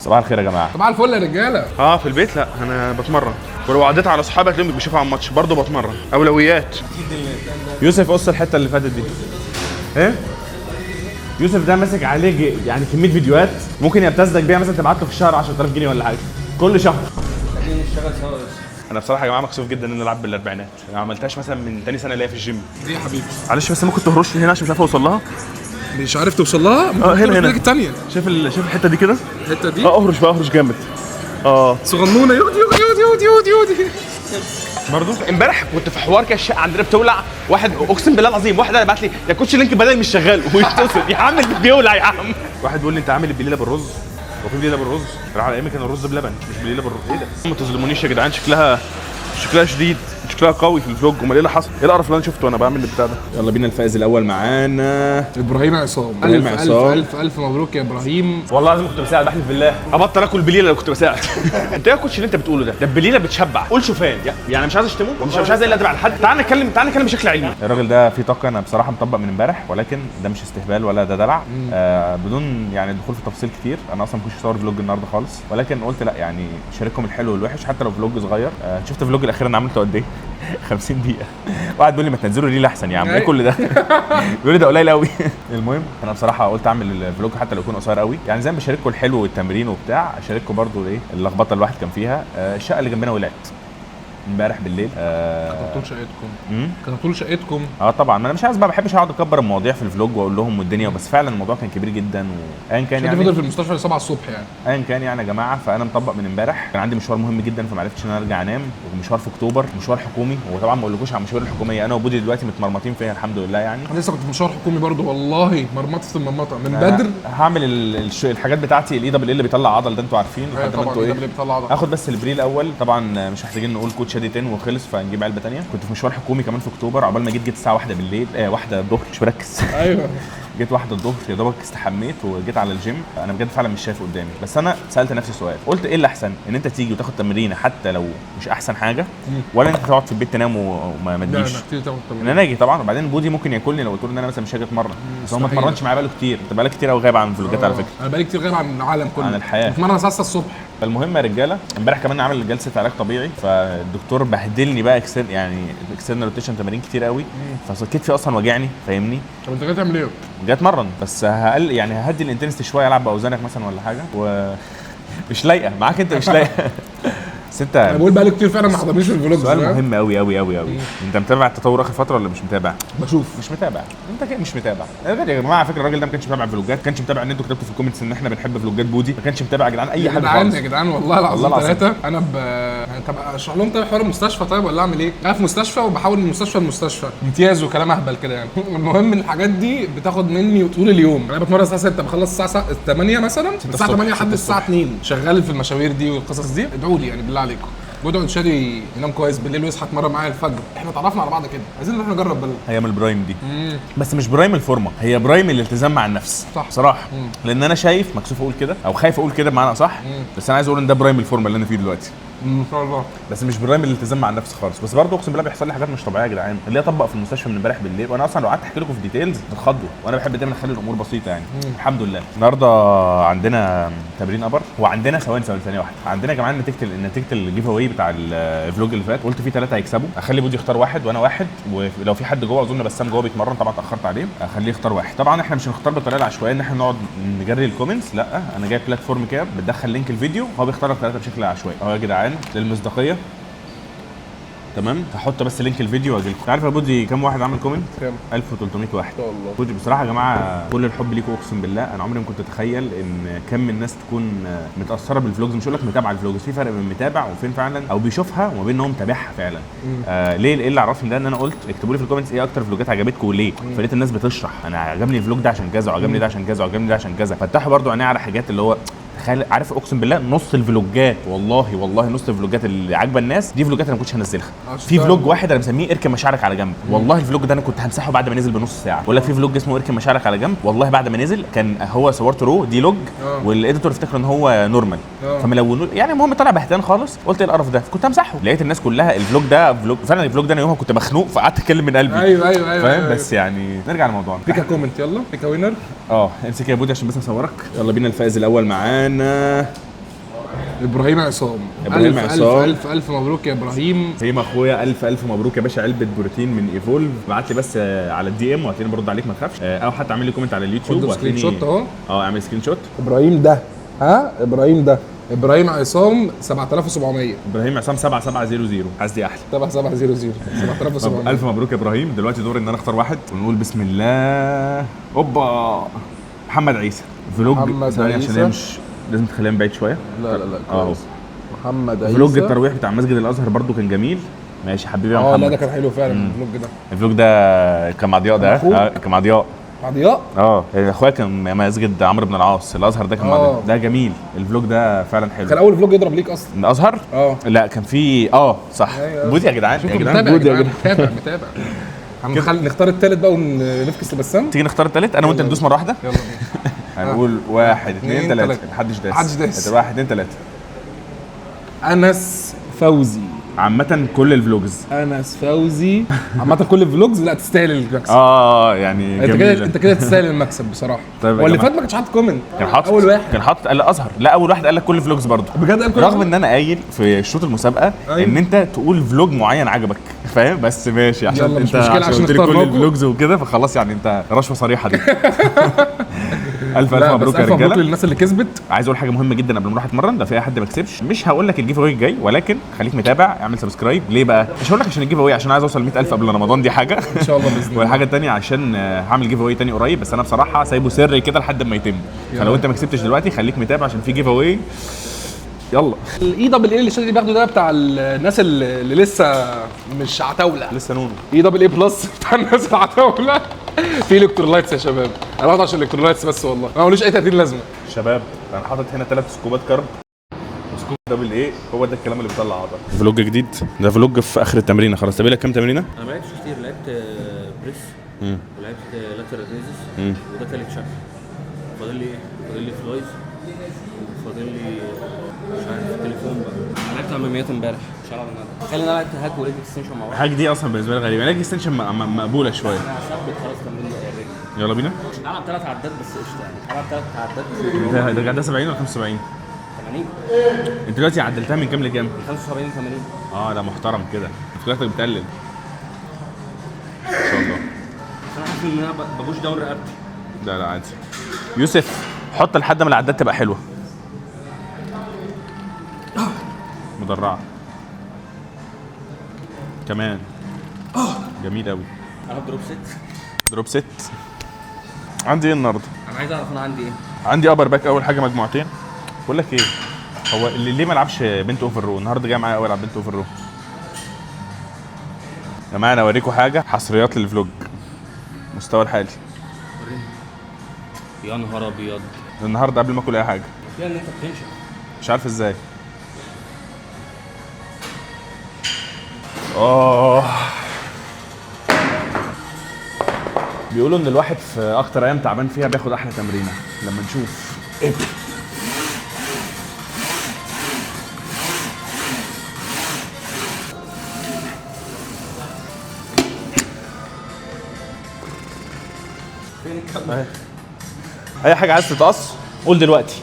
صباح الخير يا جماعة. صباح الفل يا رجاله. اه في البيت لا انا بتمرن، ولو عديت على اصحابي هتلاقيهم بيشوفوا على الماتش برضه بتمرن. اولويات. يوسف قص الحتة اللي فاتت دي. ايه؟ يوسف ده ماسك عليه يعني كمية فيديوهات ممكن يبتزك بيها، مثلا تبعت له في الشهر 10000 جنيه ولا حاجة كل شهر. انا بصراحة يا جماعة مكسوف جدا ان انا العب بالاربعينات، انا ما عملتهاش مثلا من تاني سنة ليا في الجيم. ليه يا حبيبي؟ معلش بس ممكن تهرش لي هنا عشان مش عارف اوصل لها. مش عارف توصل لها؟ هنا هنا. الثانية. شايف الحتة دي كده؟ الحتة دي؟ اه اهرش بقى، اهرش جامد. صغنونه. يودي يودي يودي يودي يودي. برضه امبارح كنت في حوار كده، الشقة عندنا بتولع، واحد اقسم بالله العظيم واحد بعت لي يا coach link بدل مش شغال ويتصل يا عم بيولع يا عم. واحد بيقول لي انت عامل البليله بالرز؟ هو في بليلة بالرز؟ راح على ايامي كان الرز بلبن مش بليلة بالرز. ايه ده؟ ما تظلمونيش يا جدعان، شكلها شديد، شكلها قوي في ال vlog. امال ايه اللي حصل؟ ايه القرف اللي انا شفته وانا بعمل البتاع ده؟ يلا بينا الفائز الاول معانا ابراهيم عصام. إبراهيم الف عصام. الف الف الف مبروك يا ابراهيم. والله العظيم كنت بساعد، بحلف بالله ابطل اكل بليلة لو كنت بساعد. انت ايه يا coach اللي انت بتقوله ده؟ ده البليله بتشبع. قول شوفان يعني مش عايز اشتمه ومش مش عايز اقل ادب على حد. تعال نتكلم، تعال نتكلم بشكل علمي. الراجل ده فيه طاقة. انا بصراحة مطبق من امبارح، ولكن ده مش استهبال ولا ده دلع. بدون يعني الدخول في تفاصيل كتير، انا اصلا ما كنتش اصور vlog النهارده خالص، ولكن قلت لا يعني شارككم الحلو والوحش حتى لو vlog صغير. شفت vlog الاخير انا عملته قد ايه؟ 50 دقيقة. واحد بيقول لي ما تنزلوا reel احسن يا عم، ايه كل ده؟ بيقول لي ده قليل قوي. المهم انا بصراحة قلت اعمل ال vlog حتى لو يكون قصير قوي، يعني زي ما بشارككم الحلو والتمرين وبتاع، اشارككم برضو ايه اللخبطة اللي الواحد كان فيها. الشقة اللي جنبنا ولعت امبارح بالليل. كتبتوا شقتكم؟ كتبتوا شقتكم؟ اه طبعا، ما انا مش عايز بقى، ما بحبش اقعد اكبر المواضيع في ال vlog واقول لهم والدنيا، بس فعلا الموضوع كان كبير جدا وايا كان يعني فضل يعني في المستشفى ل 7 الصبح يعني. ايا كان يعني يا جماعة. فانا مطبق من امبارح، كان عندي مشوار مهم جدا فما عرفتش ان انا ارجع انام، ومشوار في اكتوبر، مشوار حكومي، وطبعا ما اقولكوش على المشاوير الحكومية، انا وبودي دلوقتي متمرمطين فيها الحمد لله يعني. انا لسه كنت في مشوار حكومي برضو، والله مرمطه المرمطه من بدر. هعمل الحاجات بتاعتي ال اي double اللي بيطلع عضل ده انتوا عارفين لحد ما انتوا ايه ايه اللي بيطلع عضل. هاخد بس ال pre الاول، طبعا مش محتاجين نقول coach شادي 10 وخلص، فنجيب علبة ثانية. كنت في مشوار حكومي كمان في اكتوبر، عقبال ما جيت الساعة 1 بالليل، 1 الظهر، مش مركز. ايوه جيت 1 الظهر يا دوبك استحميت وجيت على الجيم. انا بجد فعلا مش شايف قدامي، بس انا سالت نفسي سؤال، قلت ايه اللي احسن، ان انت تيجي وتاخد تمرينه حتى لو مش احسن حاجة، ولا انت تقعد في البيت تنام وما تجيش؟ ان انا اجي طبعا. وبعدين بودي ممكن ياكلني لو قلت له ان انا مثلا مش هاجي اتمرن، بس هو ما اتمرنش معايا بقاله كتير. انت بقالك كتير قوي غايب عن الفلوجات على فكرة. انا بقالي كتير غايب عن العالم كله، عن الحياة. بتمرن الساعة 6 الصبح. فالمهم يا رجاله امبارح كمان عامل جلسه علاج طبيعي، فالدكتور بهدلني بقى يعني external rotation تمارين كتير قوي، فكتفي اصلا وجعني فاهمني. طب انت جاي تعمل ايه؟ جاي اتمرن، بس هقل يعني ههدي ال intensity شوية، العب باوزانك مثلا ولا حاجة، و مش لايقة معاك انت، مش لايقة. بس انت انا بقول بقالي كتير فعلا ما حضرنيش في ال vlog. سؤال مهم قوي قوي قوي قوي، انت متابع التطور اخر فترة ولا مش متابع؟ بشوف. مش متابع، انت كده مش متابع. يا جماعة على فكرة الراجل ده ما كانش متابع فلوجات، ما كانش متابع ان انتوا كتبتوا في ال comments ان احنا بنحب فلوجات بودي، ما كانش متابع يا جدعان اي حاجة خالص يا جدعان والله العظيم ثلاثة. انا طب اشرح لهم طيب حوار المستشفى طيب ولا اعمل ايه؟ انا في مستشفى وبحاول من مستشفى لمستشفى، امتياز وكلام اهبل كده يعني. المهم الحاجات دي بتاخد مني طول اليوم. انا بتمرن الساعة 6 بخلص الساعة 8 مثلا، الساعة 8 لحد الساعة 2 شغال في المشاوير دي والقصص دي. ادعوا لي يعني بالله عليكم، بدعوا شادي ينام كويس بالليل ويصحى يتمرن معايا الفجر. احنا اتعرفنا على بعض كده، عايزين نروح نجرب بل. هي من ال prime دي. بس مش prime الفورمة، هي prime الالتزام مع النفس. صح بصراحة. لان انا شايف، مكسوف اقول كده او خايف اقول كده بمعنى اصح، بس انا عايز اقول ان ده prime الفورمة اللي انا فيه دلوقتي. ان شاء الله. بس مش prime الالتزام مع النفس خالص. بس برضه اقسم بالله بيحصل لي حاجات مش طبيعية يا جدعان، اللي اطبق في المستشفى من امبارح بالليل، وانا اصلا لو قعدت احكي لكم في details تتخضوا، وانا بحب دايما اخلي الامور بسيطة يعني. الحمد لله. النهارده عندنا تمرين upper، وعندنا ثواني ثانية واحدة، عندنا يا جماعة نتيجة ال giveaway بتاع ال vlog اللي فات. قلت فيه 3 هيكسبوا، اخلي بودي يختار واحد وانا واحد، ولو في حد جوه اظن بسام جوه بيتمرن طبعا اتاخرت عليه، اخليه يختار واحد. طبعا احنا مش هنختار بالطريقة العشوائية ان احنا نقعد نجري ال comments، لا انا جايب platform كده بتدخل link الفيديو هو بيختار لك 3 بشكل عشوائي. اهو يا جدعان للمصداقيه. تمام، هحط بس link الفيديو واجي لكم. عارف يا بودي كام واحد عمل comment؟ كام؟ 1300 واحد. ان شاء الله. بودي بصراحة يا جماعة كل الحب ليكم اقسم بالله، انا عمري ما كنت اتخيل ان كم من الناس تكون متاثرة بال vlogs. مش هقول لك متابعه ال vlogs، في فرق بين متابع وفين فعلا او بيشوفها وما بين ان هو متابعها فعلا. ليه؟ ايه اللي عرفني ده؟ ان انا قلت اكتبوا لي في ال comments ايه اكتر فلوجات عجبتكم وليه، فلقيت الناس بتشرح انا عجبني ال vlog ده عشان كذا، وعجبني ده عشان كذا، وعجبني ده عشان كذا. فتحوا برضو عيني على حاجات اللي هو تخيل، عارف اقسم بالله نص الفلوجات، والله والله نص الفلوجات اللي عاجبه الناس دي فلوجات انا ما كنتش هنزلها. في vlog واحد انا مسميه اركن مشاعرك على جنب، والله ال vlog ده انا كنت همسحه بعد ما نزل بنص ساعة. بقول لك في vlog اسمه اركن مشاعرك على جنب، والله بعد ما نزل كان هو صورت raw D log وال editor افتكر ان هو normal فملونه يعني، المهم طلع بهتان خالص. قلت ايه القرف ده، كنت همسحه. لقيت الناس كلها ال vlog ده vlog فعلا، ال vlog ده انا يومها كنت مخنوق فقعدت اتكلم من قلبي. ايوه ايوه ايوه فاهم؟ بس يعني نرجع لموضوعنا. pick comment، يلا pick winner. امسك يا بودي عشان بس اصورك. يلا بينا الفائز الاول معانا ابراهيم عصام. إبراهيم الف عصام. الف الف الف مبروك يا ابراهيم. هيما اخويا، الف الف مبروك يا باشا، علبة بروتين من Evolve. ابعت لي بس على ال DM وهتلاقيني برد عليك ما تخافش، او حتى اعمل لي comment على اليوتيوب. خد screenshot اهو. اعمل screenshot. ابراهيم ده، ها ابراهيم ده، ابراهيم عصام 7700. ابراهيم عصام 7700، عايز دي احلى. 7700. طب 7700. الف مبروك يا ابراهيم. دلوقتي دور ان انا اختار واحد ونقول بسم الله. اوبا، محمد عيسى vlog. محمد ثواني عشان عيسى. هي مش لازم تخليها من بعيد شوية. لا لا لا اهو. كويس. محمد عيسى vlog الترويح بتاع مسجد الازهر برضو كان جميل. ماشي حبيبي يا محمد. لا ده كان حلو فعلا ال vlog ده. ال vlog ده كان مع ضياء ده. أخوك؟ كان مع ضياء. مع ضياء؟ يعني اخويا كان مسجد عمرو بن العاص، الازهر ده كان مع ضياء. ده جميل ال vlog ده فعلا حلو. كان اول vlog يضرب ليك اصلا الازهر؟ لا كان في صح. أيوة. بودي يا جدعان، يا جدعان متابع بودي يا يا جدعان. جدعان، متابع متابع. نختار التالت بقى ونفكس لبسام. تيجي نختار التالت انا وانت ندوس مرة واحدة. يلا بينا. هنقول 1 2 2 3. محدش داس، محدش داس. 1 2 3. انس فوزي. عامة كل ال vlogs. انس فوزي عامة كل ال vlogs. لا تستاهل المكسب. يعني انت كده، جميلة. انت كده تستاهل المكسب بصراحة. طيب يا هو اللي جماعة. فات ما كانش حاطط comment. كان حاطط اول واحد كان حاطط قال ازهر. لا اول واحد قال لك كل vlogs برضه. بجد قال كل رغم ان انا قايل في شروط المسابقة ان انت تقول vlog معين عجبك، فاهم؟ بس ماشي عشان يلا، مش انت مشكلة، عشان قلت لي كل اخترناكوا. ال vlogs وكده، فخلاص يعني انت رشوة صريحه دي. الف الف لا بس مبروك يا الف مبروك رجاله. للناس اللي كسبت. عايز اقول حاجة مهمة جدا قبل ما نروح اتمرن. لو في اي حد ما كسبش مش هقول لك ال giveaway الجاي، ولكن خليك متابع، اعمل subscribe. ليه بقى؟ مش هقول لك عشان ال giveaway، عشان عايز اوصل 100000 قبل رمضان، دي حاجة ان شاء الله باذن الله. والحاجة الثانية عشان هعمل giveaway تاني قريب، بس انا بصراحة سايبه سري كده لحد ما يتم. فلو انت ما كسبتش دلوقتي خليك متابع عشان في giveaway. يلا. ال E double A اللي شادي بياخده ده بتاع الناس اللي لسه مش عتاوله. لسه نونو. E double A plus بتاع الناس العتاوله. في electrolytes يا شباب، انا باخده عشان electrolytes بس والله، انا ملوش اي 30 لازمه. شباب انا حاطط هنا 3 scoop ات carb و scoop double A، هو ده الكلام اللي بيطلع عضل. vlog جديد ده، vlog في اخر التمرينه خلاص. طب لك كام تمرينه؟ انا ما لعبتش كتير، لعبت press ولعبت lateral raises، وده تالت شكل. فاضل لي ايه؟ فاضل لي flies، وفاضل لي مش عارف تليفون بقى. انا لعبت اماميات امبارح، مش هلعب النهارده. تخيل ان انا لعبت hack و leg extension مع بعض. الحاجة دي اصلا بالنسبة لي غريبة، leg extension مقبولة شوية. انا هثبت خلاص تمرين الرجل. يلا بينا. هلعب 3 عدات بس قشطه يعني، هلعب 3 عدات. ده ده 70 ولا 75؟ 80. انت دلوقتي عدلتها من كام لكام؟ من 75 ل 80. ده محترم كده، افتكرتك بتقلل. ان شاء الله. بس انا حاسس ان انا ب push down رقبتي. لا لا عادي. يوسف حط لحد ما العدات تبقى حلوة. مدرعه كمان. جميل قوي. انا drop set. drop set. عندي ايه النهارده؟ انا عايز اعرف انا عندي ايه. عندي upper back اول حاجة مجموعتين. بقول لك ايه، هو اللي ليه ما لعبش bent over row النهارده؟ جاي معايا قوي العب bent over row. يا جماعة انا اوريكم حاجة حصريات لل vlog مستوى الحالي. يا نهار ابيض. النهارده قبل ما اكل اي حاجة. فيها ان انت بتنشف. مش عارف ازاي. بيقولوا ان الواحد في اكتر ايام تعبان فيها بياخد احلى تمرينه. لما نشوف. اي حاجة عايز تتقص قول دلوقتي.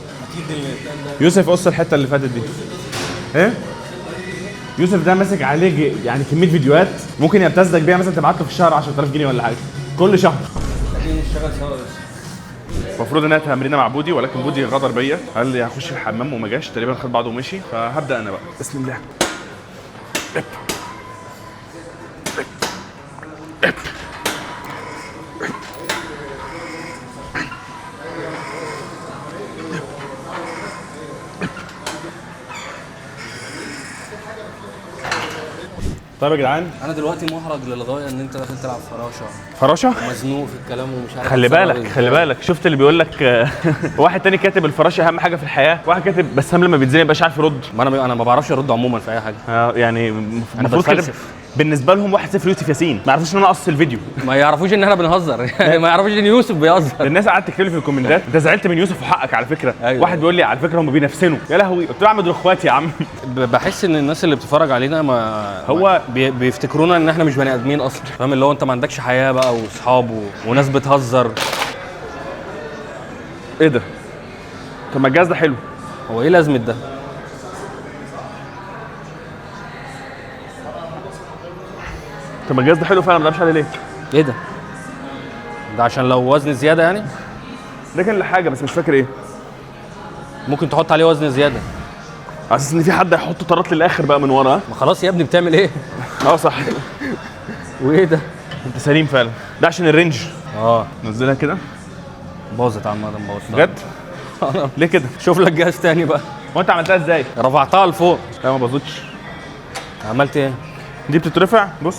يوسف قص الحتة اللي فاتت دي. ايه يوسف ده ماسك عليه يعني كمية فيديوهات ممكن يبتزك بيها، مثلا تبعت له في الشهر 10000 جنيه ولا حاجة كل شهر. محتاجين نشتغل سوا بس. المفروض انها تمرينه مع بودي، ولكن بودي غدر بيا، قال لي هخش الحمام وما جاش، تقريبا خد بعضه ومشي، فهبدا انا بقى. بسم الله. طيب يا جدعان، انا دلوقتي محرج للغاية ان انت داخل تلعب فراشه. فراشه؟ مزنوق في الكلام ومش عارف. خلي بالك خلي بالك، شفت اللي بيقول لك واحد تاني كاتب الفراشة اهم حاجة في الحياة، واحد كاتب بسام لما بيتزنق مبقاش عارف يرد. ما انا ما بعرفش ارد عموما في اي حاجة. يعني المفروض كده بالنسبة لهم 1-0 يوسف ياسين، ما يعرفوش ان انا قص الفيديو، ما يعرفوش ان احنا بنهزر، ما يعرفوش ان يوسف بيهزر. الناس قعدت تكتب لي في الكومنتات انت زعلت من يوسف وحقك على فكرة. أيوة. واحد بيقول لي على فكرة هم بينافسنوا، يا لهوي، قلت له يا عم دول اخواتي يا عم. بحس ان الناس اللي بتتفرج علينا ما هو بيفتكرونا ان احنا مش بني ادمين اصلا، فاهم؟ اللي هو انت ما عندكش حياة بقى واصحاب وناس بتهزر. ايه ده؟ طب ما الجهاز ده حلو. هو ايه لازمه ده؟ طب ما الجهاز ده حلو فعلا، ما بلعبش عليه ليه؟ ايه ده؟ ده عشان لو وزن زيادة يعني؟ ده كان لحاجة بس مش فاكر ايه. ممكن تحط عليه وزن زيادة. على اساس ان في حد هيحط طارات للاخر بقى من ورا. ما خلاص يا ابني، بتعمل ايه؟ اه صح. وايه ده؟ انت سليم فعلا. ده عشان ال range. اه. نزلها كده. باظت عم، بوظتها. بجد؟ ليه كده؟ شوف لك جهاز تاني بقى. هو انت عملتها ازاي؟ رفعتها لفوق. لا ما باظتش. عملت ايه؟ دي بتترفع، بص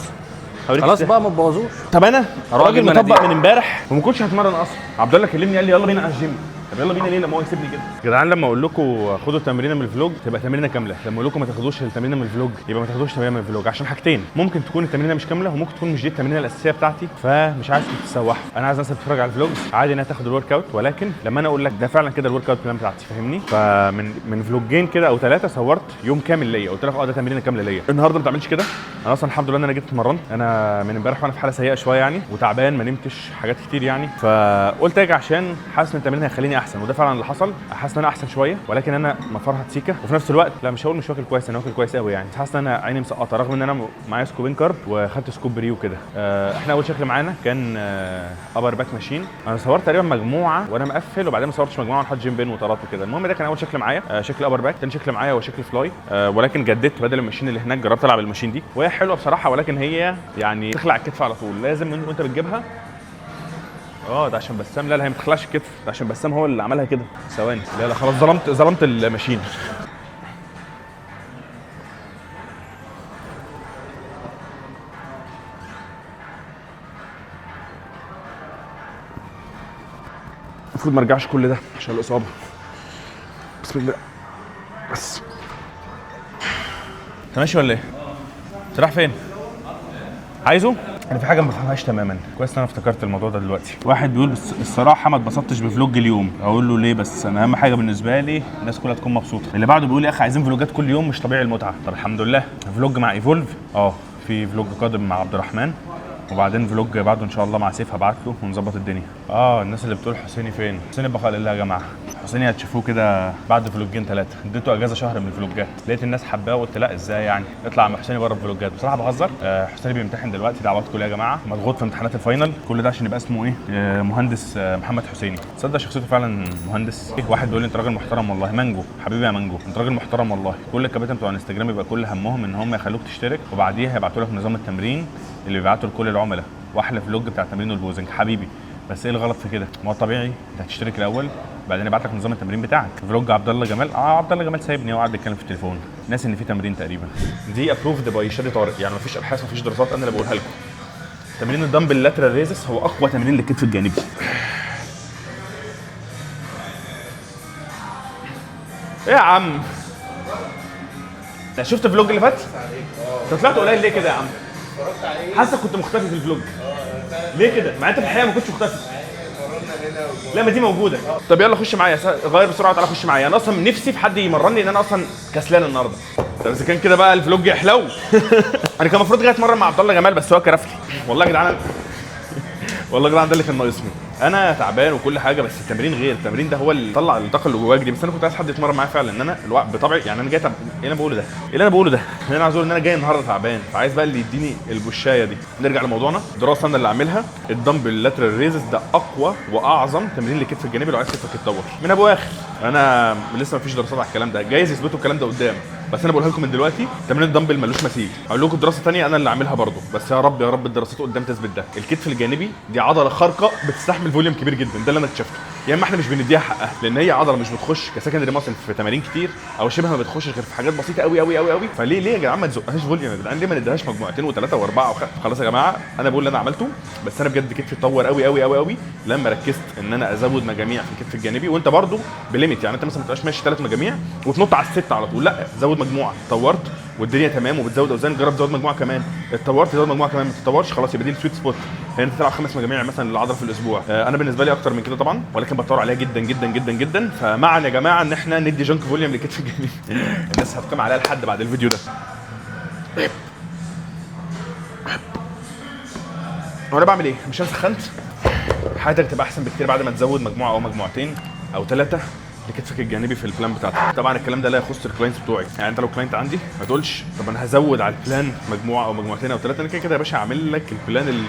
هوريك. خلاص بقى ما تبوظوش. طب انا أروح راجل أجيب مطبق مناديل. من امبارح وما كنتش هتمرن اصلا. عبد الله كلمني قال لي يلا بينا على الجيم. طب يلا بينا ليه لما هو يسيبني كده؟ يا جدعان لما اقول لكم خدوا تمرينه من ال vlog تبقى تمرينه كاملة، لما اقول لكم ما تاخدوش التمرينه من ال vlog يبقى ما تاخدوش تمرينه من ال vlog، عشان حاجتين: ممكن تكون التمرينه مش كاملة، وممكن تكون مش دي التمرينه الاساسية بتاعتي، فمش عايز تتسوحوا. انا عايز الناس اللي بتتفرج على ال vlogs عادي انها تاخد ال workout، ولكن لما انا اقول لك ده فعلا كده ال workout plan بتاعتي، فاهمني؟ فمن فلوجين كده او 3 صورت يوم كامل ليا، قلت لك اه ده تمرينه كاملة ليا. النهارده ما تعملش كده. انا اصلا الحمد لله ان انا جيت اتمرنت. انا من امبارح وانا في حاله سيئه شوية يعني، وتعبان، ما نمتش حاجات كتير يعني، فقلت اجي عشان حاسس ان التمرين هيخليني احسن، وده فعلا اللي حصل. حاسس ان انا احسن شوية، ولكن انا مفرهد سيكه، وفي نفس الوقت لا مش هقول مش واكل كويس، انا واكل كويس قوي يعني، بس حاسس ان انا عيني مسقطه، رغم ان انا معايا سكوبين carb وخدت scoop pre وكده. احنا اول شكل معانا كان upper back machine. انا صورت تقريبا مجموعة وانا مقفل، وبعدين ما صورتش مجموعة وانا حاطط gym pin وطارات وكده. المهم ده كان اول شكل معايا، شكل upper back. تاني شكل معايا هو شكل fly، ولكن جددت بدل ال machine اللي هناك جربت العب ال machine دي، وهي حلوة بصراحة، ولكن هي يعني تخلع الكتف على طول، لازم وانت بتجيبها. ده عشان بسام. لا لا هي ما بتخلعش الكتف، ده عشان بسام هو اللي عملها كده. ثواني، لا لا خلاص ظلمت ال machine. المفروض ما ارجعش كل ده عشان الاصابة. بسم الله. بس انت ماشي ولا ايه؟ انت رايح فين؟ عايزه؟ انا في حاجة ما بفهمهاش تماما، كويس ان انا افتكرت الموضوع ده دلوقتي. واحد بيقول بس الصراحة ما اتبسطتش ب vlog اليوم، اقول له ليه؟ بس انا اهم حاجة بالنسبة لي الناس كلها تكون مبسوطة. اللي بعده بيقول يا اخي عايزين فلوجات كل يوم، مش طبيعي المتعة. طب الحمد لله. vlog مع Evolve، في vlog قادم مع عبد الرحمن، وبعدين vlog بعده ان شاء الله مع سيف، هبعت له ونظبط الدنيا. الناس اللي بتقول حسيني فين؟ حسيني بقى لله يا جماعة، حسيني هتشوفوه كده بعد فلوجين 3. اديته اجازه شهر من الفلوجات، لقيت الناس حباه وقلت لا ازاي يعني اطلع مع حسيني بره الفلوجات. بصراحة بهزر، حسيني بيمتحن دلوقتي، دعواتكم ليه يا جماعة، مضغوط في امتحانات ال final، كل ده عشان يبقى اسمه ايه؟ مهندس محمد حسيني. تصدق شخصيته فعلا مهندس. واحد بيقول لي انت راجل محترم والله. مانجو حبيبي يا مانجو، انت راجل محترم والله. كل الكباتن بتوع انستجرام يبقى كل همهم ان هم يخلوك تشترك، وبعديها يبعتوا لك نظام التمرين اللي بيبعته لكل العملاء، واحلى vlog بتاع التمرين وال posing. حبيبي بس ايه الغلط في كده؟ ما هو طبيعي انت هتشترك الاول بعدين يبعت لك نظام التمرين بتاعك. vlog عبد الله جمال، عبد الله جمال سايبني وقاعد بيتكلم في التليفون، ناس ان في تمرين تقريبا. دي approved by شادي طارق، يعني مفيش ابحاث مفيش دراسات، انا اللي بقولها لكم. تمرين ال dumbbell lateral raises هو اقوى تمرين للكتف الجانبي. ايه يا عم؟ انت شفت ال vlog اللي فات؟ انت طلعت قليل ليه كده يا عم؟ حاسك كنت مختفي في ال vlog. ليه كده؟ مع انت في الحقيقة ما كنتش مختفي. لا ما دي موجودة. طب يلا خش معايا، غير بسرعة وتعالى خش معايا. انا اصلا نفسي في حد يمرني، لان انا اصلا كسلان النهارده. طب اذا كان كده بقى ال vlog يحلو. انا كان المفروض جاي اتمرن مع عبد الله جمال، بس هو كرف لي والله يا جدعان. والله يا جدعان ده اللي كان ناقصني. انا تعبان وكل حاجة، بس التمرين غير، التمرين ده هو اللي طلع الطاقة اللي جواك دي. بس انا كنت عايز حد يتمرن معايا فعلا، ان انا الوقت بطبعي يعني انا جاي ايه اللي انا بقوله ده؟ ايه اللي انا بقوله ده؟ انا عايز اقول ان انا جاي النهارده تعبان، فعايز بقى اللي يديني البوشايه دي. نرجع لموضوعنا، دراسة انا اللي عاملها، ال dumbbell lateral raises ده اقوى واعظم تمرين للكتف الجانبي لو عايز كتفك يتطور. من ابو اخر، انا لسه ما فيش دراسات على الكلام ده، جايز يثبتوا الكلام ده قدام، بس انا بقولها لكم من دلوقتي، تمرين الدمبل ملوش مثيل. هقول لكم دراسة ثانية انا اللي عاملها برضو، بس يا رب يا رب الدراسات قدام تثبت ده. الكتف الجانبي دي عضلة خارقة بتستحمل volume كبير جدا، ده اللي انا اكتشفته. يا اما احنا مش بنديها حقها، لان هي عضلة مش بتخش ك secondary muscle في تمارين كتير، او شبه ما بتخشش غير في حاجات بسيطة قوي قوي قوي قوي. فليه ليه يا جدعان ما تزقهاش volume يا جدعان؟ ليه ما نديهاش مجموعتين وثلاثة واربعة خلاص يا جماعة انا بقول اللي انا عملته، بس انا بجد كتفي اتطور قوي قوي قوي قوي لما ركزت ان انا ازود مجاميع في الكتف الجانبي. وانت برضو ب limit، يعني انت مثلا ما تبقاش ماشي 3 مجاميع وتنط على الست على طول، لا زود مجموعة. اتطورت والدنيا تمام وبتزود اوزان، جرب تزود مجموعة كمان، اتطورت تزود مجموعة كمان، ما تتطورش خلاص يبقى دي ال sweet spot، هي انت تلعب 5 مجاميع مثلا للعضله في الاسبوع. انا بالنسبة لي اكتر من كده طبعا، ولكن بتطور عليها جدا جدا جدا جدا. فمعا يا جماعة ان احنا ندي junk volume للكتف الجانبي. الناس هتقيم عليها لحد بعد الفيديو ده. هو انا بعمل ايه؟ مش انا سخنت؟ حياتك تبقى احسن بكتير بعد ما تزود مجموعة او مجموعتين او 3. لكتفك الجانبي في ال plan بتاعتك. طبعا الكلام ده لا يخص ال clients بتوعي، يعني انت لو client عندي ما تقولش طب انا هزود على ال plan مجموعة او مجموعتين او ثلاثه، انا كده كده يا باشا هعمل لك ال plan اللي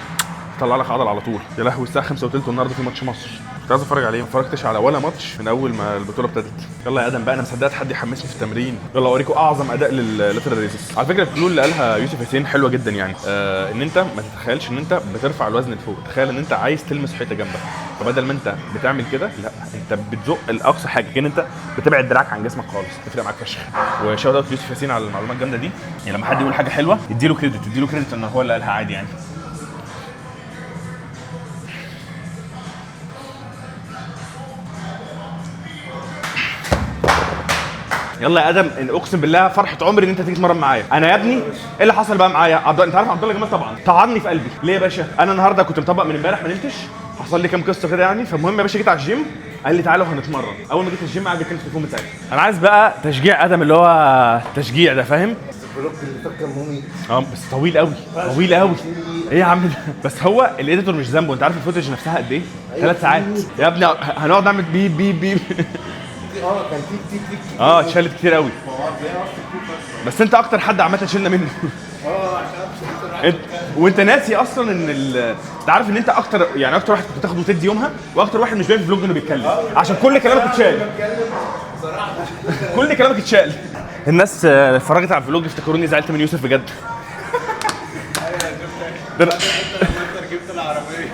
طلع لك عضل على طول. يا لهوي الساعة 5:20 النهارده في ماتش مصر، كنت عايز اتفرج عليه، ما اتفرجتش على ولا ماتش من اول ما البطولة ابتدت. يلا يا ادم بقى، انا مصدقت حد يحمسني في التمرين. يلا اوريكم اعظم اداء لل lateral raises. على فكرة ال clue اللي قالها يوسف ياسين حلوة جدا، يعني ان انت ما تتخيلش ان انت بترفع الوزن لفوق، تخيل ان انت عايز تلمس حيطة جنبك، فبدل ما انت بتعمل كده لا انت بتزق الاقصى حاجة، كان انت بتبعد دراعك عن جسمك خالص، تفرق معاك فشخ. و shout out يوسف ياسين على المعلومات الجامدة دي، يعني لما حد يقول حاجة حلوة اديله credit، اديله credit ان هو اللي قالها عادي يعني. يلا يا ادم، إن اقسم بالله فرحه عمري ان انت تيجي تتمرن معايا. انا يا ابني ايه اللي حصل بقى معايا؟ انت عارف عبد الله جمال طبعا طعني في قلبي. ليه يا باشا؟ انا النهارده كنت مطبق من امبارح ما نمتش، حصل لي كام قصة كده يعني. فالمهم يا باشا جيت على الجيم، قال لي تعالى وهنتمرن. اول ما جيت الجيم قعد يتكلم في التليفون من ساعتها. انا عايز بقى تشجيع ادم اللي هو تشجيع ده، فاهم؟ ال vlog اللي فات كان مميت. بس طويل قوي طويل قوي. ايه يا عم ده؟ بس هو ال editor مش ذنبه، انت عارف ال footage نفسها قد ايه؟ 3 ساعات يا ابني، هنقعد نعمل بيب بيب بيب. كان في كتير كتير. اتشالت كتير قوي. بس انت اكتر حد عامة شلنا منه. عشان وانت ناسي اصلا ان انت عارف ان انت اكتر، يعني اكتر واحد كنت تاخده وتدي يومها، واكتر واحد مش باين في vlog انه بيتكلم، عشان كل كلامك اتشال. كل كلامك اتشال. الناس اتفرجت على ال vlog افتكروني زعلت من يوسف بجد. ده ركبت العربية.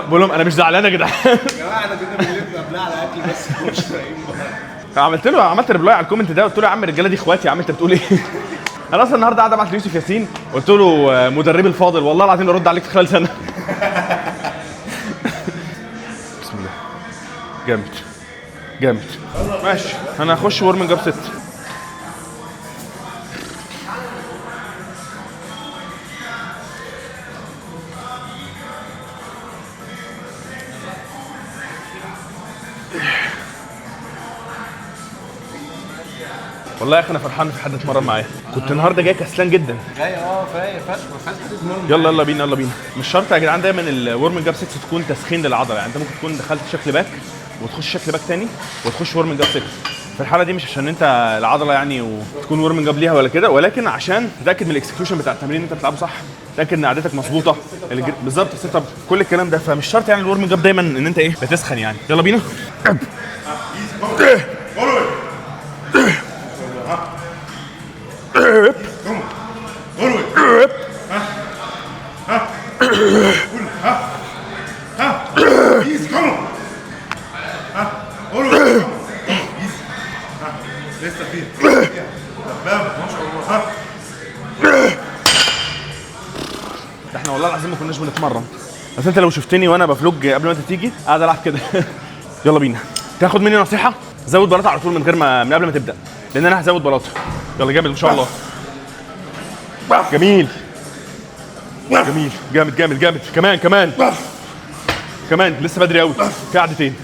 بقول لهم انا مش زعلان يا جدعان. يا جماعة احنا كنا بنلف قبلها على اكل بس مش لاقيين بره. عملت reply على ال comment ده، قلت له يا عم الرجالة دي اخواتي يا عم، انت بتقول ايه؟ انا اصلا النهارده قاعد ابعت ليوسف ياسين، قلت له مدربي الفاضل والله العظيم ارد عليك في خلال سنة. بسم الله. جامد جامد. ماشي انا هخش warming up set. والله يا اخي انا فرحان في حد اتمرن معايا، كنت النهارده جاي كسلان جدا. جاي فايق فشخ، ما فيهاش حد يتمرن. يلا يلا بينا يلا بينا. مش شرط يا جدعان دايما ال warming up 6 تكون تسخين للعضله، يعني انت ممكن تكون دخلت شكل back وتخش شكل back تاني وتخش warming up 6. في الحالة دي مش عشان انت العضلة يعني وتكون warming up ليها ولا كده، ولكن عشان تتاكد من ال execution بتاع التمرين اللي انت بتلعبه صح، تتاكد ان عدتك مظبوطة، بالظبط ال setup، كل الكلام ده. فمش شرط يعني ال warming up دايما ان انت ايه بتسخن يعني. يلا بينا. لسه فيها دبابة ما شاء الله. ده احنا والله العظيم ما كناش بنتمرن، بس انت لو شفتني وانا ب vlog قبل ما انت تيجي قاعد العب كده. يلا بينا. تاخد مني نصيحة، زود بلاطة على طول من غير ما من قبل ما تبدا، لان انا هزود بلاطة. يلا جامد ما شاء الله. جميل جميل جامد جامد جامد. كمان كمان كمان، لسه بدري قوي، في قعدتين.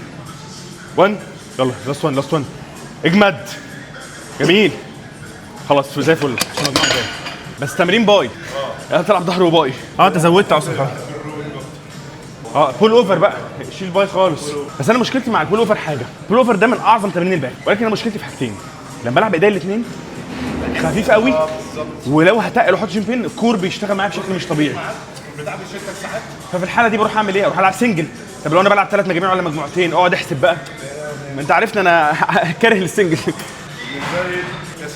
1 يلا last 1 last 1. اجمد. جميل خلاص زي الفل. بس تمرين bi، هتلعب ظهر و bi. انت زودت اصلا. pull over بقى، شيل bi خالص. بس انا مشكلتي مع ال pull over حاجة، ال pull over ده من اعظم تمارين ال back، ولكن انا مشكلتي في حاجتين. لما بلعب بايديا الاثنين خفيف قوي، ولو هتقل واحط gym pin ال core بيشتغل معايا بشكل مش طبيعي. ففي الحالة دي بروح اعمل ايه؟ اروح العب single. طب لو انا بلعب 3 مجاميع ولا مجموعتين؟ اقعد احسب بقى، ما انت عارفني انا كاره لل single.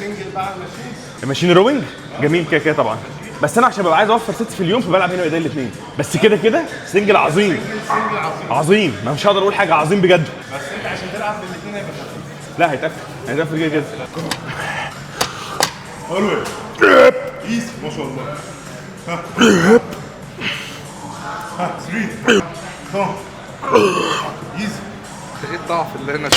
single بقى machine. machine rowing جميل كده كده طبعا، بس انا عشان ببقى عايز اوفر sets في اليوم فبلعب هنا بايديا الاثنين بس. كده كده single عظيم عظيم، ما مش هقدر اقول حاجة، عظيم بجد. بس انت عشان تلعب بالاثنين هيبقى خفيف. لا هيتقفل هيتقفل كده كده. حلو easy ما شاء الله. ها ها 3 easy. ايه الضعف اللي هنا؟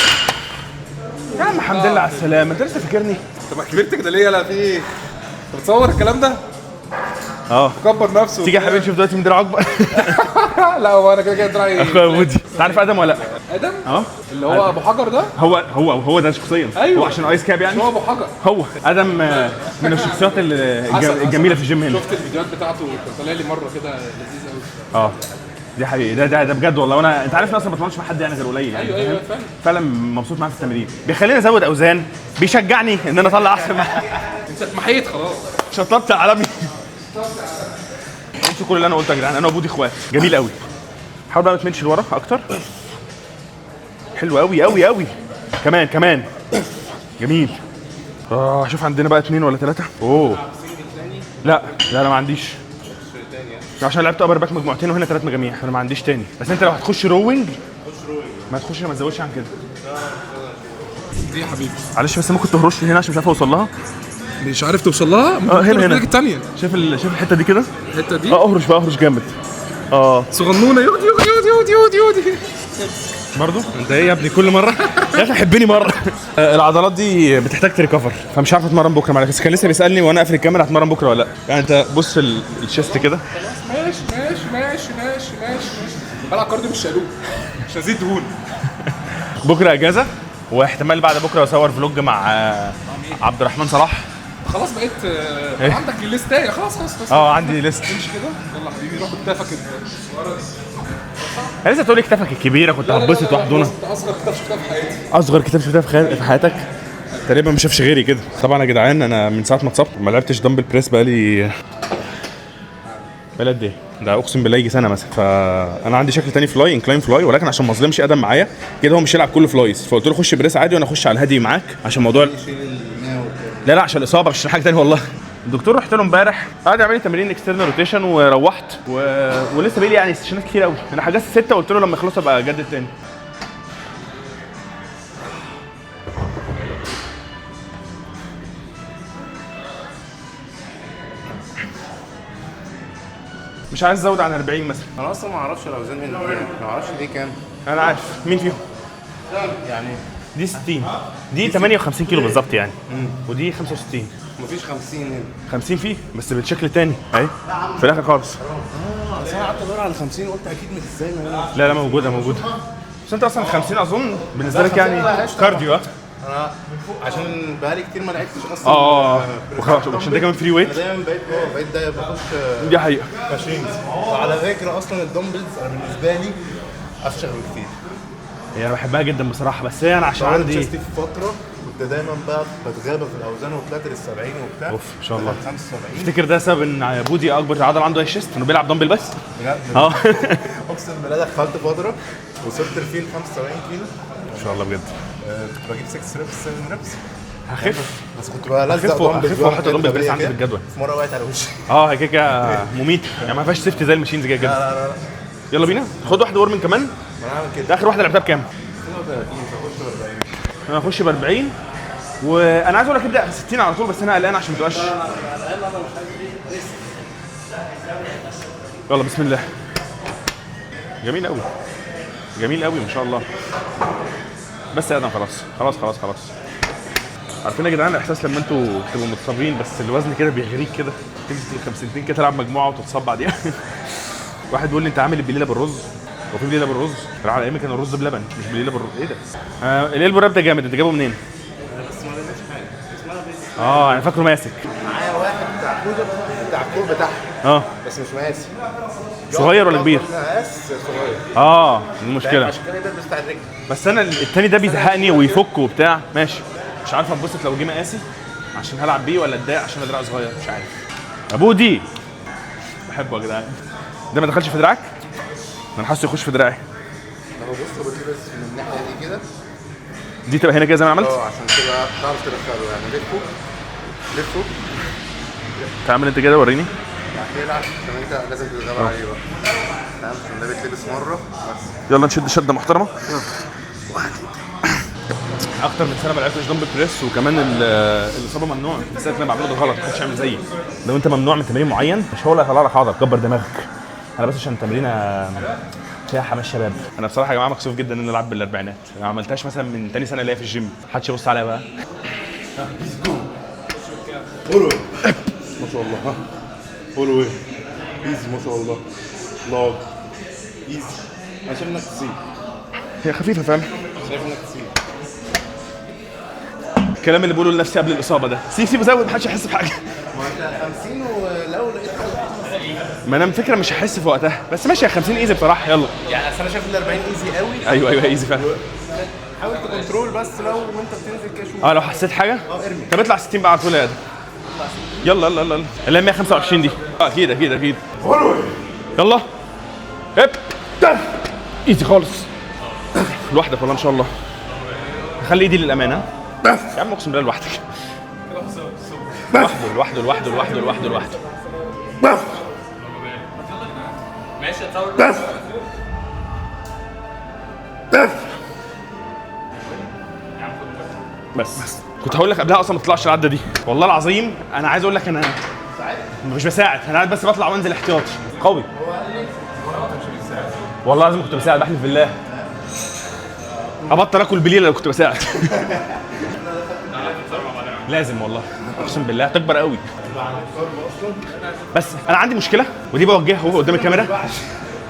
يا عم الحمد لله على السلامة، انت لسه فاكرني؟ انت ما كبرت كده ليه؟ لا في ايه؟ انت بتصور الكلام ده؟ كبر نفسه. تيجي يا حبيبي نشوف دلوقتي مين دراعه اكبر. لا هو انا كده كده دراعي. اخويا ودي، انت عارف ادم ولا لا؟ ادم؟ اه اللي هو ابو حجر ده؟ هو ده شخصيا. ايوه هو عشان ice cap يعني هو ابو حجر. هو ادم من الشخصيات الجميلة في الجيم هنا. شفت الفيديوهات بتاعته، كان طالع لي مرة كده لذيذ قوي. دي حقيقي، ده بجد والله. وانا انت عارف انا اصلا ما بتمرنش مع حد يعني غير قليل يعني. ايوه فاهم. فعلا مبسوط معاه في التمرين، بيخليني ازود اوزان، بيشجعني ان انا اطلع احسن ما انت اتمحيت خلاص. شطبت عالمي. انسوا كل اللي انا قلته يا جدعان، انا وبودي اخوات. جميل قوي. حاول بقى ما تمشي لورا اكتر. حلو قوي قوي قوي. كمان كمان. جميل. شوف عندنا بقى 2 ولا 3. اوه لا لا لا ما عنديش، عشان لعبت upper back مجموعتين وهنا 3 مجاميع، انا ما عنديش تاني. بس انت لو هتخش rowing ما تخش، ما تزودش عن كده. دي يا حبيبي معلش بس ممكن تهرش لي هنا عشان مش عارف اوصل لها. مش عارف توصل لها. هنا هنا. الثانية. شايف شايف الحتة دي كده؟ الحتة دي اهرش بقى، اهرش جامد. صغنونه. يودي يودي يودي يودي يودي برضه انت ايه يا ابني كل مرة؟ يا اخي حبني مرة. العضلات دي بتحتاج ت recover، فمش عارف اتمرن بكره. معلش بس كان لسه بيسالني وانا قافل الكاميرا هتمرن بكره ولا لا. يعني انت بص ال chest كده. ماشي ماشي ماشي ماشي ماشي ماشي. بلعب cardio بالشقلوب مش هزيد دهون. بكره اجازه، واحتمال بعد بكره اصور vlog مع عبد الرحمن صلاح. خلاص بقيت عندك ال list ايه؟ خلاص خلاص خلاص. عندي list. امشي كده يلا حبيبي، روح بكتافك الصغيرة دي. انا لسه تقول كتافك الكبيرة، كنت هتبسط وحدونا. اصغر كتاب شفتها في حياتي. اصغر كتاب شفتها في حياتك تقريبا، ما شافش غيري كده. طبعا يا جدعان انا من ساعة ما اتصبت ما لعبتش dumbbell press بقالي قد ايه ده، اقسم بالله يجي سنة مثلا. فانا عندي شكل تاني fly، incline fly، ولكن عشان ما اظلمش ادم معايا كده، هو مش يلعب كله flies، فقلت له خش press عادي وانا اخش على الهادي معاك عشان موضوع لا لا عشان الاصابة، مش عشان حاجة تانية والله. الدكتور رحت له امبارح قعد يعمل لي تمرين external rotation وروحت ولسه بيقول لي يعني session ات كتير قوي. انا حجزت 6 وقلت له لما يخلصوا ابقى اجدد تاني. مش عايز ازود عن 40 مثلا. انا اصلا ما اعرفش الاوزان هنا، ما اعرفش دي كام. انا عارف مين فيهم يعني دي 60، دي 58 كيلو بالظبط يعني، ودي 65. مفيش 50 هنا. 50 فيه بس بالشكل الثاني اهي في الاخر خالص. اصل انا قعدت ادور على 50 قلت اكيد مش ازاي ما هنا. لا لا موجودة موجودة. بس انت اصلا 50 اظن بالنسبة لك يعني cardio. انا عشان بقالي كتير ما لعبتش اصلا. وخلاص عشان ده كمان free weight. انا دايما بقيت ده بخش. دي حقيقة machines. وعلى فكرة اصلا ال dumbbells انا بالنسبة لي افشخ بكتير. يعني انا بحبها جدا بصراحة، بس هي انا عشان عندي chest ي في فترة كنت دايما بقى بتغابى في الاوزان وطلعت لل 70 وبتاع. اوف ما شاء الله. 75. تفتكر ده سبب ان بودي اكبر عضلة عنده هي ال chest، انه بيلعب دمبل بس؟ بجد اقسم بالله دخلت فترة وصلت الفيل 75 كيلو ما شاء الله بجد. كنت بجيب 6 reps 7 reps. هخف بس كنت بلزق دمبل. هخف واحط dumbbell press عندي في الجدول. في مرة وقعت على وشي. هي كده مميت يعني، ما فيهاش safety زي ال machines كده كده. لا لا لا يلا بينا خد واحدة warm كمان. ما انا هعمل كده. ده اخر واحدة لعبتها بكام؟ 36 فاخش ب 40. انا هخش ب 40 وانا عايز اقول لك ابدا 60 على طول، بس انا قلقان عشان ما تبقاش. لا انا مش عايز risk. يلا بسم الله. جميل قوي جميل قوي ما شاء الله. بس يا ادم خلاص خلاص خلاص خلاص. عارفين يا جدعان الاحساس لما انتوا تبقوا متصابين بس الوزن كده بيغريك كده، تمسك ال 50 كده تلعب مجموعة وتتصاب بعديها. واحد بيقول لي انت عامل البليله بالرز؟ هو في بليلة بالرز؟ على ايامي كان الرز بلبن مش بليلة بالرز. ايه ده؟ ال elbow wrap ده جامد، انت جايبه منين؟ بس ما لقيتش حاجة اسمها بس. انا فاكره ماسك. معايا واحد بتاع كوزه بتاع ال core بتاعها. بس مش مقاسي. صغير ولا كبير؟ مقاس صغير. المشكلة عشان كده بيلبس بتاع الرجل. بس انا التاني ده بيزهقني ويفك وبتاع. ماشي مش عارف اتبسط لو جه مقاسي عشان هلعب بيه ولا اتضايق عشان دراعي صغير، مش عارف. ابو دي بحبه يا جدعان. ده ما دخلش في دراعك؟ انا حاسه يخش في دراعي. اهو بص بتلبس من الناحية دي كده. دي تبقى هنا كده زي ما عملت؟ عشان تبقى تعرف تدخله يعني. لفه لفه. تعمل انت كده وريني. بيلعب عشان انت لازم تتغلب عليه بقى. تمام عشان ده بيتلبس مرة بس. يلا نشد شده محترمه. اكتر من سنة ما لعبتش dumbbell press، وكمان الاصابة ممنوع. بس انا بعمله ده غلط، محدش يعمل زيي. لو انت ممنوع من تمرين معين مش هو اللي هيطلع لك عضل، كبر دماغك. انا بس عشان تمرينه فيها حماس شباب. انا بصراحة يا جماعة مكسوف جدا ان انا العب بالاربعينات، ما عملتهاش مثلا من تاني سنة ليا في الجيم، محدش يبص عليا بقى. ما شاء الله. ها قولوا ايه؟ easy ما شاء الله. الله easy. انا شايف انك تسيب. هي خفيفة فعلا. شايف انك تسيب. الكلام اللي بقوله لنفسي قبل الاصابة ده، سيب سيب وزود، محدش يحس بحاجة. ما انت 50 ولو لقيت حاجة. ما انا الفكرة مش هحس في وقتها، بس ماشي يا 50 easy بصراحه. يلا يعني اصل انا شايف ال 40 easy قوي. ايوه easy فعلا. حاول ت control بس لو وانت بتنزل كده شوف. اه لو حسيت حاجة ارمي. طب اطلع 60 بقى على طول يا ادم. يلا يلا يلا يلا، اللي هي 125 دي. اكيد اكيد اكيد. يلا هب easy خالص لوحدك والله ان شاء الله. خلي ايدي للامانة يا عم، اقسم بالله لوحدك. لوحده لوحده لوحده لوحده لوحده لوحده. ماشي اتصور. بس كنت هقول لك قبلها اصلا ما تطلعش العدة دي، والله العظيم انا عايز اقول لك انا مش بساعد، انا قاعد بس بطلع وانزل احتياطي قوي. والله العظيم كنت بساعد، بحلف بالله ابطل اكل بليلة لو كنت بساعد. لازم والله اقسم بالله تكبر قوي. بس انا عندي مشكلة ودي بوجهها اهو قدام الكاميرا.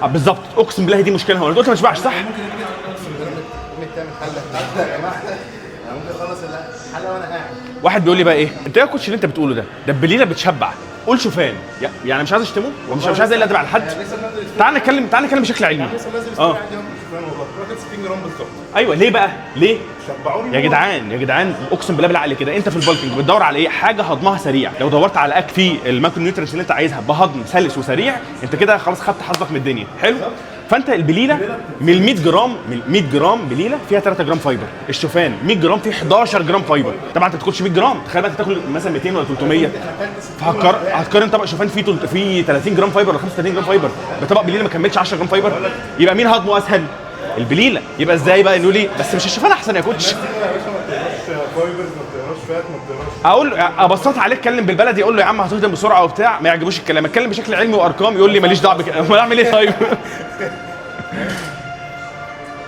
بالظبط اقسم بالله دي مشكلة. هو انت قلت ما تشبعش صح؟ ممكن تعمل حله يا جماعة، انا ممكن اخلص الحلة وانا قاعد. واحد بيقول لي بقى ايه انت ايه يا coach اللي انت بتقوله ده؟ ده البليله بتشبع، قول شوفان. يعني مش عايز اشتمه ومش مش عايز اقل ادب على حد. تعال نتكلم، تعال نتكلم بشكل علمي. لسه نازل story عندي اهو شوفان والله، واخد 60 جرام بالظبط. ايوه ليه بقى؟ ليه؟ شبعوني يا جدعان يا جدعان اقسم بالله بالعقل كده، انت في ال bulking بتدور على ايه؟ حاجة هضمها سريع. لو دورت على اكل فيه ال macronutrients اللي انت عايزها بهضم سلس وسريع، انت كده خلاص خدت حظك من الدنيا. حلو؟ فانت البليله من 100 جرام، من 100 جرام بليلة فيها 3 جرام fiber، الشوفان 100 جرام فيه 11 جرام fiber. طبعا انت ما بتاكلش 100 جرام، تخيل بقى انت تاكل مثلا 200 ولا 300، فهتقارن طبق شوفان فيه فيه 30 جرام fiber ولا 35 جرام fiber بطبق بليلة ما كملش 10 جرام fiber، يبقى مين هضمه اسهل؟ البليله. يبقى ازاي بقى نقول ايه؟ بس مش الشوفان احسن يا coach؟ يا باشا ما بتقراش fibers، ما بتقراش fat، ما بتقراش. اقول ابسطها عليه، اتكلم بالبلدي، اقول له يا عم هتهضم بسرعة وبتاع، ما يعجبوش الكلام. اتكلم بشكل علمي وارقام، يقول لي ماليش دعوه بك. امال اعمل ايه طيب؟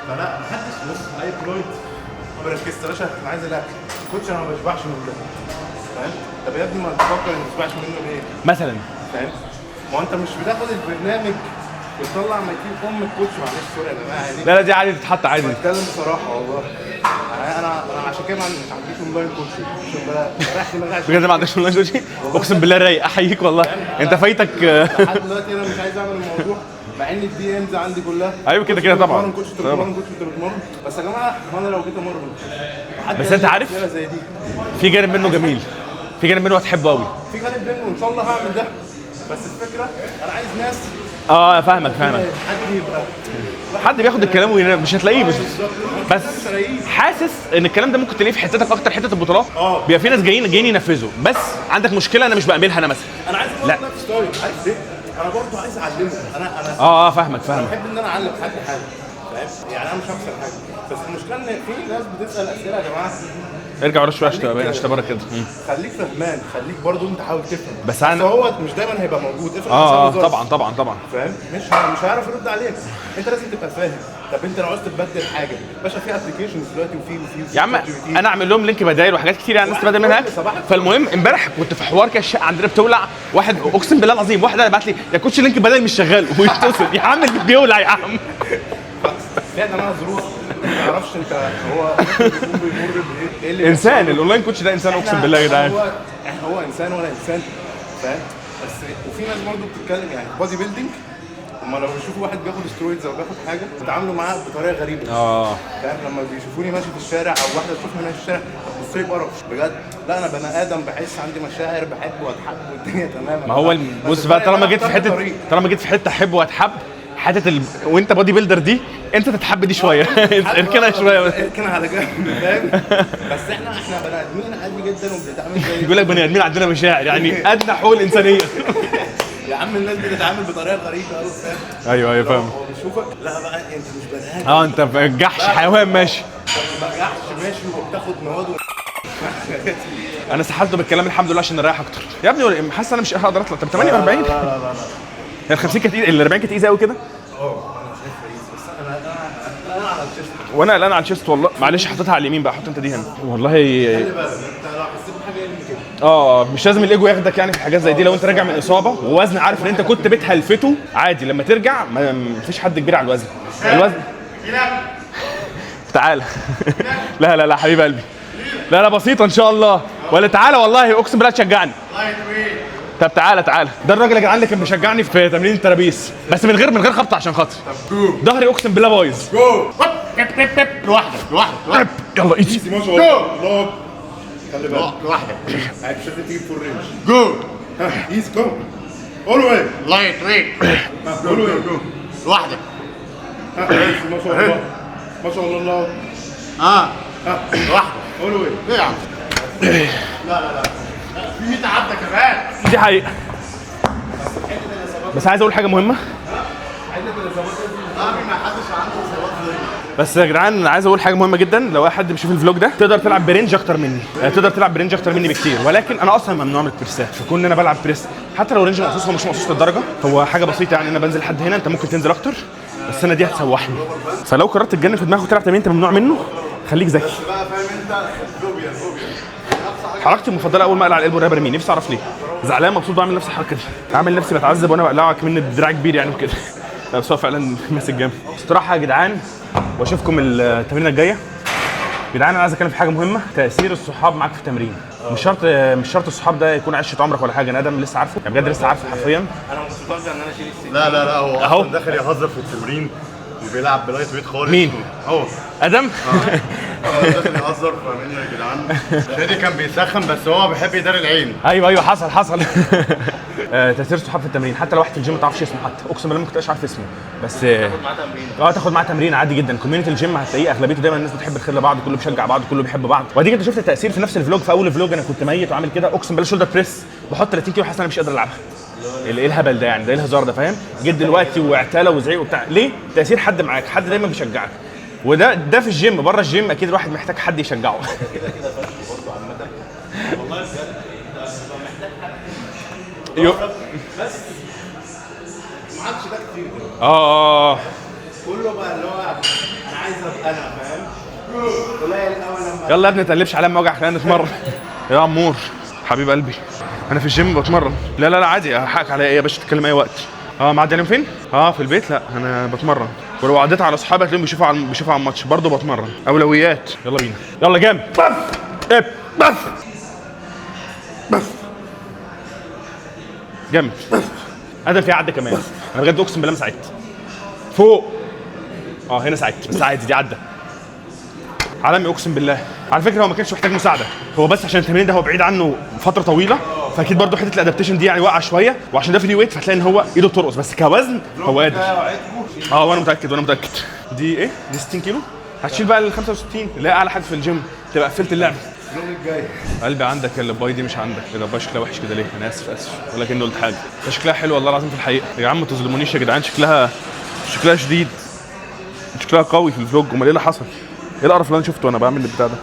فلا محدش بص اي client ما بركزش يا باشا، انا عايز الاكل coach، انا ما بشبعش من ده فاهم؟ طب يا ابني ما تفكر ان ما تشبعش منه ليه؟ مثلا فاهم؟ ما هو انت مش بتاخد البرنامج وتطلع ميتين ام ال coach، معلش sorry يا جماعة يعني. لا لا دي عادي تتحط عادي. بتكلم بصراحة والله، انا عشان كده مش عنديش online coach، عشان بريح دماغي. عشان بجد ما عندكش online coach؟ اقسم بالله رايق، احييك والله انت فايتك. لحد دلوقتي انا مش عايز اعمل الموضوع مع ان ال DMs عندي كلها ايوه كده كده طبعا coach بتتمرن، coach بتتمرن، بس يا جماعة هو انا لو جيت امرن بس انت عارف زي دي في جانب منه جميل، في جانب منه هتحبه قوي، في جانب منه وان شاء الله هعمل ده، بس الفكرة انا عايز ناس. فاهمك فاهمك، حد يبقى حد بياخد الكلام وينام، مش هتلاقيه. بس حاسس ان الكلام ده ممكن تلاقيه في حتتك اكتر، حتة البطولات بيبقى في ناس جايين ينفذوا، بس عندك مشكلة انا مش بقابلها. انا مثلا انا عايز اطور lifestyle، عارف ليه؟ انا برضه عايز اعلمه. انا فاهمك فاهمك، بحب ان انا اعلم حد حاجة فاهم؟ يعني انا مش هخسر حاجة، بس المشكلة ان في ناس بتسال اسئلة يا جماعة. ارجع ورا شوية عشان تبقى باين، عشان تبقى كده. خليك فهمان، خليك برضه انت حاول تفهم، بس انا هو مش دايما هيبقى موجود. افرض طبعا طبعا طبعا فاهم؟ مش هيعرف يرد عليك، انت لازم تبقى فاهم. طب انت لو عاوز تبدل حاجة باشا في applications دلوقتي وفي يا عم انا اعمل لهم link بدايل وحاجات كتير يعني الناس تبدل منها اكل. فالمهم امبارح كنت في حوار كده، الشقة عندنا بتولع، واحد اقسم بالله العظيم واحد بعت لي يا coach link بدايل مش شغال ويتصل يا عم بيولع يا عم. لا ده انا ظروف ما تعرفش انت هو بيمر بايه. اللي انسان ال online coach ده انسان اقسم بالله يا جدعان، هو انسان وانا انسان فاهم؟ بس وفي ناس برضه بتتكلم يعني bodybuilding، هما لو بيشوفوا واحد بياخد steroids او بياخد حاجة بيتعاملوا معاه بطريقة غريبة. فاهم؟ لما بيشوفوني ماشي في الشارع او واحدة تشوفني ماشي في الشارع تبص لي بقرف بجد. لا انا بني ادم، بحس عندي مشاعر، بحب واتحب والدنيا تمام. ما هو بص بقى، طالما جيت في حتة، طالما جيت في حتة احب واتحب، حتة وانت bodybuilder دي انت تتحب دي شوية. اركنها شوية بس، اركنها على جنب فاهم؟ بس احنا بني ادمين عادي جدا وبنتعامل زي بيقول لك بني ادمين عندنا مشاعر، يعني ادنى حقوق الانسانية. يا عم الناس بتتعامل بطريقة غريبة قوي فاهم؟ ايوه فاهم. هو بيشوفك لا بقى انت مش بني ادم، انت جحش حيوان ماشي، جحش ماشي وبتاخد مواد انا سحلته بالكلام الحمد لله عشان نريح اكتر يا ابني. حاسس انا مش هقدر اطلع. طب 48؟ لا لا لا ال 50 كانت ال 40 كانت easy قوي كده. انا شايفها easy، بس انا على ال chest، وانا قلقان على ال chest والله. معلش حطيتها على اليمين بقى، حط انت دي هنا والله. خلي بالك انت لو حسيت بحاجة ارمي كده. مش لازم الايجو ياخدك يعني في حاجات زي دي. لو انت راجع من اصابه ووزن عارف ان انت كنت بتهلفته عادي، لما ترجع ما فيش حد كبير على الوزن. الوزن تعالى. لا لا لا حبيب قلبي، لا لا بسيطة ان شاء الله. ولا تعالى والله اقسم بالله تشجعني. طب تعالى تعالى، ده الراجل يا جدعان اللي كان بيشجعني في تمرين ال traps، بس من غير خبط عشان خاطر ظهري اقسم بالله بايظ. لوحدك لوحدك. يلا easy. ما شاء الله الله، خلي بالك لوحدك. مش لازم تجيب full range. go easy go all way light weight. all way go لوحدك. ما شاء الله ما شاء الله الله. لوحدك. all way. ايه يا عم؟ لا لا لا، في 100 عدى كمان. دي حقيقة. بس عايز اقول حاجة مهمة. بس يا جدعان عايز اقول حاجة مهمة جدا، لو اي حد بيشوف ال vlog ده تقدر تلعب ب range اكتر مني، تقدر تلعب ب range اكتر مني بكتير، ولكن انا اصلا ممنوع من ال press ات، فكون ان انا بلعب press حتى لو range مقصوص هو مش مقصوص للدرجة، هو حاجة بسيطة يعني، انا بنزل لحد هنا، انت ممكن تنزل اكتر، بس انا دي هتسوحني. فلو قررت تتجنن في دماغك وتلعب تمرين انت ممنوع منه، خليك ذكي. حركتي المفضلة اول ما اقلع ال elbow wrapper مين؟ نفسي اعرف ليه. زعلان مبسوط بعمل نفس الحركة دي، اعمل نفسي بتعذب وانا بقلعه كمان دراع كبير يعني وكده. لا بس هو فعلا ماسك جامد. استراحة يا جدعان واشوفكم التمرينه الجاية. جدعان انا عايز اتكلم في حاجة مهمة، تاثير الصحاب معاك في التمرين. مش شرط الصحاب ده يكون عشرة عمرك ولا حاجة، انا ادم لسه عارفه يعني، بجد لسه عارفه حرفيا. انا ما كنتش متوقع ان انا اشيل الست. لا لا لا، هو أهو. اصلا داخل يهزر في التمرين وبيلعب ب light weight خالص. مين؟ هو ادم. هو داخل يهزر، فاهمين يا جدعان؟ شادي كان بيسخن بس هو بيحب يداري العين. ايوه حصل. تاثير الصحاب في التمرين، حتى لو واحد في الجيم ما تعرفش اسمه حتى، اقسم بالله ما كنتش عارف اسمه، بس تاخد معاه تمرين. تاخد معاه تمرين عادي جدا. community ال gym هتلاقيه اغلبيته دايما الناس بتحب الخير لبعض، كله بيشجع بعض، كله بيحب بعض. واديك انت شفت التاثير في نفس ال vlog. في اول vlog انا كنت ميت وعامل كده، اقسم بالله shoulder press بحط 30 كيلو حاسس ان انا مش قادر العبها. ايه الهبل ده يعني؟ ده ايه الهزار ده؟ فاهم؟ جيت دلوقتي واعتلى وزعيق وبتاع، ليه؟ تاثير حد معاك، حد دايما بيشجعك. وده ده في الجيم، بره الجيم اكيد الواحد محتاج حد يشجعه. كده كده فشخ برضه عامة والله بجد، انت بتبقى محتاج حد بس ما عادش ده كتير دلوقتي. كله بقى اللي هو انا عايز ابقى انا، فاهم؟ قليل قوي لما يلا يا ابني تقلبش عليا وجع، خلينا نتمرن. يا عمور حبيب قلبي، انا في الجيم بتمرن. لا لا لا عادي، حقك عليا ايه يا باشا، تتكلم اي وقت. معدي عليهم فين؟ في البيت. لا انا بتمرن، ولو عديت على اصحابي هتلاقيهم بيشوفوا على الماتش برضه بتمرن. اولويات. يلا بينا، يلا جامد. بف اب بف بف جامد. ادم في عدى كمان، انا بجد اقسم بالله ما ساعدت. فوق. هنا ساعدت بس عادي، دي عدى عالمي اقسم بالله. على فكرة هو ما كانش محتاج مساعدة، هو بس عشان التمرين ده هو بعيد عنه فترة طويلة، فاكيد برضه حتة ال adaptation دي يعني واقعه شوية، وعشان ده free weight فهتلاقي ان هو ايده بترقص، بس كوزن هو قادر. وانا متاكد، دي ايه؟ دي 60 كيلو؟ هتشيل بقى ال 65 اللي هي اعلى حاجة في الجيم، تبقى قفلت اللعبة. ال vlog الجاي. قلبي عندك ال bi دي مش عندك، ال bi شكلها وحش كده ليه؟ انا اسف ولكن قلت حاجة. ده شكلها حلو والله العظيم في الحقيقة. يا عم ما تظلمونيش يا جدعان، شكلها شديد، شكلها قوي في ال vlog. امال ايه اللي حصل؟ ايه القرف اللي انا شفته وانا بعمل البتاع ده؟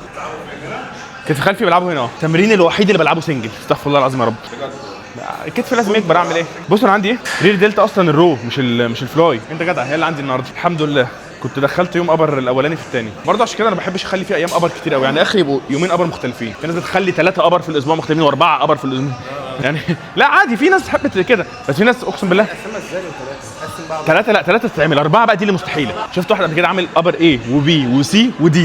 كتف خلفي بلعبه هنا، التمرين الوحيد اللي بلعبه single، استغفر الله العظيم يا رب. الكتف لازم يكبر، اعمل ايه؟ بص انا عندي ايه؟ rear delt اصلا ال row مش ال fly. انت جدع، هي اللي عندي النهارده الحمد لله. كنت دخلت يوم upper الاولاني في الثاني برضه، عشان كده انا ما بحبش اخلي فيه ايام upper كتير قوي، يعني اخري يبقوا يومين upper مختلفين. في ناس بتخلي 3 upper في الاسبوع مختلفين و4 upper في الاسبوع يعني. لا عادي، في ناس تحب كده، بس في ناس اقسم بالله قسمها ازاي لثلاثة؟ قسم بقى 3، لا 3 تتعمل، 4 بقى دي اللي مستحيلة. شفت واحد قبل كده عامل upper A و B و C و D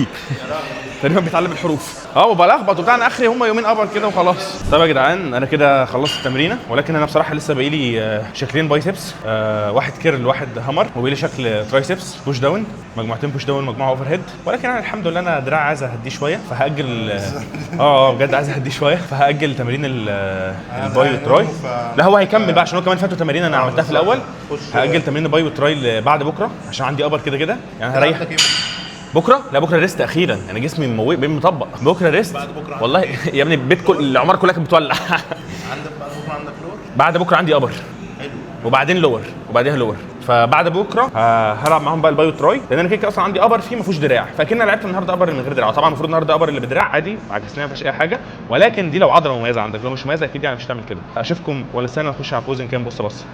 تقريبا بيتعلم الحروف. وبلخبط وبتاع. انا اخري هم يومين upper كده وخلاص. طيب يا جدعان انا كده خلصت التمرينه، ولكن انا بصراحة لسه باقي لي شكلين biceps، واحد curl واحد hammer، وباقي لي شكل triceps push down، مجموعتين push down مجموعة overhead. ولكن انا الحمد لله انا دراعي عايز اهديه شوية، فهاجل بجد عايز اهديه شوية، فهاجل تمرين ال bi وال tri. لا هو هيكمل بقى عشان هو كمان فاته تمارين انا عملتها في الاول. هاجل تمرين ال bi وال tri بعد بكره عشان عندي upper كده كده يعني، هريح بكره. لا بكره rest اخيرا، انا جسمي مطبق. بكره rest. بعد بكره والله يا ابني البيت كل العمارة كلها كانت بتولع. عندك بعد بكره عندك lower؟ بعد بكره عندي upper. حلو. وبعدين lower وبعديها lower. فبعد بكره هلعب معاهم بقى ال bi وال tri، لان انا كده كده اصلا عندي upper فيه ما فيهوش دراع، فاكن انا لعبت النهارده upper من غير دراع. طبعا المفروض النهارده upper اللي بدراع عادي، عكسناها ما فيهاش اي حاجة، ولكن دي لو عضلة مميزة عندك، لو مش مميزة اكيد يعني مش هتعمل كده. اشوفكم ولا استنى اخش على posing كام. بص بص